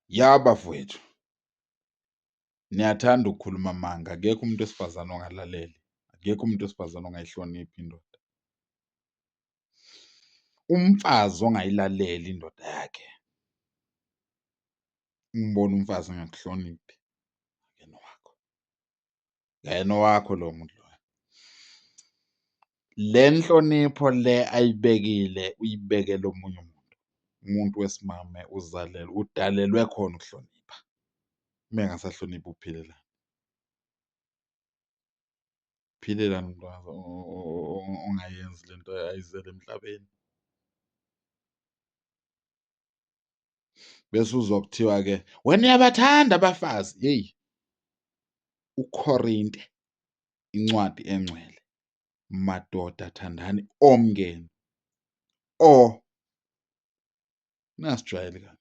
Ya bafowethu, niyathanda ukukhuluma amanga, akekho umuntu wesifazane ongalaleli, akekho umuntu wesifazane ongayihloniphi indoda. Umfazi ongayilaleli indoda yakhe, umbone umfazi engakuhloniphi, akuyena owakho, akayena owakho lowo muntu loyo. Le nhlonipho le ayibekile uyibekele omunye umuntu, umuntu wesimame uzalelwe, udalelwe khona ukuhlonipha, uma engasahloniphi uphilelani? Uphilelani umuntu ongayenzi lento ayizele emhlabeni? Bese uzwa kuthiwa-ke wena uyabathanda abafazi, hheyi uKhorinte incwadi engcwele, madoda thandani omkenu, o ningasijwayeli kabi.